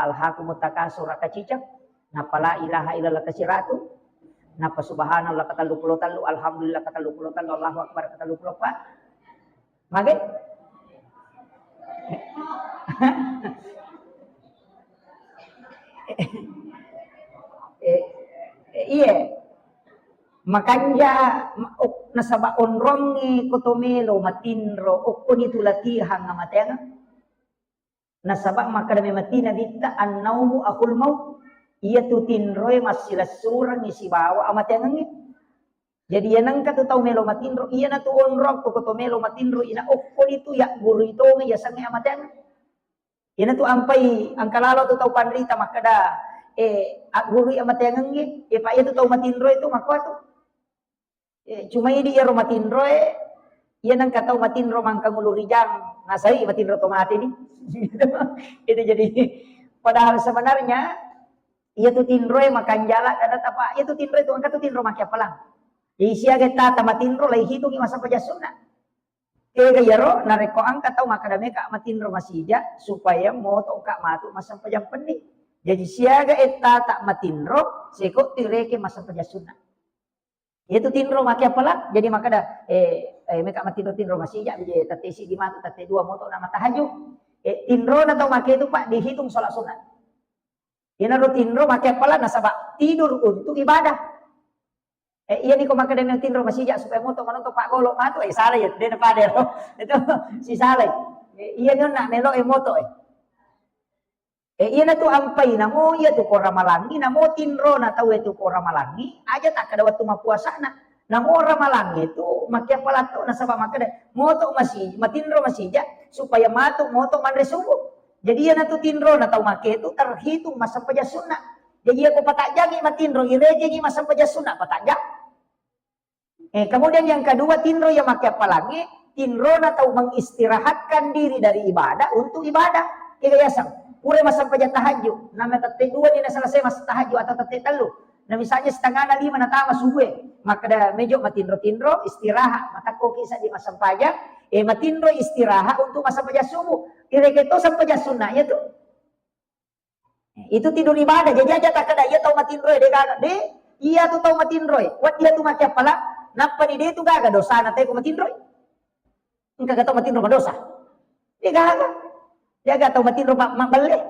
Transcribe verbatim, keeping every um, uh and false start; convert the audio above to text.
Alhaakumut takasur, kaciceng. Nappa la ilaha illallah kasiratu. Nappa subhanallah katelluppulo tellu, alhamdulillah katelluppulo tellu, Allahu akbar katelluppulo eppa. Mage? Eh, eh, iye. Makanja, ma-, ok-, nasaba onrongnge ko to melo matinro, okkoni tu latihan amateangeng. Nasaba makkeda memang ti Nabitta, "Annaumu akhul maut." Iyatu tinroe massilessurengngi sibawa amateangengnge. Jadi, iya nengka tu tau melo matinro, iyanatu onrong tu ko to melo matinro, ina okkoni tu yaggurui tongeng yasengnge amateangeng. Iyanatu ampai engka lalo tu tau panrita makkeda, eh, aggurui amateangengnge, eh, pa iyatu tau matinroe tu makkuatu. Eh, cuma idi iyaro matinroe, iya nengka tau matinro mangkangulu rijang, nasai matinro to mate ni. Itu jadi, padahal sebenarnya, iyatu tinroe makanjala kada tapa, iyatu tinroe tu engka tu tinro makkiappalang. Jadi siaga tata matinro, lai hitungi massempajang sunna. Kega iyaro, narekko engka tau makkeda meka matinro masija, supaya motoka matu massempajang penni. Jadi siaga ettata matinro, seko tireke massempajang sunna. Iyatu tinro makkiappalang, jadi makkeda, eh, eh, meka matinro-tinro masija, bije tette siddi matu, tette dua moto na matahajju. Eh, tinrona tau make tu, Pak, dihitung sholat sunat. Iyanaro tinro makkiappalang nasaba tidur untuk ibadah. Eh, iyani ko makkeda melo tinro masija supaya moto manonton Pak Golo matu, eh, salah ya, dena pada ro. Itu si salah. Eh, iyani onna melo e moto, eh. Eh, iyanatu ampai namo iyatu ko ramalangngi, namo tinrona tau e tu ko ramalangngi, aja takkeda wettu mappuasana. Namo ramalangngi tu makkiappalang to nasaba makkeda moto masi-, matinro masija supaya matu moto manre subuh. Jadi iyanatu tinrona tau make tu terhitung massempajang sunna. Jadi iya ko patajjangi matinro, irejengi massempajang sunna patajjang. Eh, kemudian yang kedua, tinro iya makkiappalangnge, tinrona tau mengistirahatkan diri dari ibadah untuk ibadah. Kega yaseng, pura massempajang tahajud, nama tette dua ni na selesai mas tahajud atau tette tellu. Nah, misalnya setengah na lima natama subuh, makkeda mejo matinro-tinro, istirahat, matakko kisa di massempajang, eh, matinro istirahat untuk massempajang subuh. Kira-kira to sempajang sunnah ya tu. Itu tidur ibadah, jadi aja takkeda iya tau matinroe, de gaga, de, iya tu tau matinroe, wedding iya tu makkiappalang, nappa ni de tu gaga dosana te ko matinroe. Engka ga tau matinro madosa? De gaga. De gaga tau matinro ma-, mabbelle.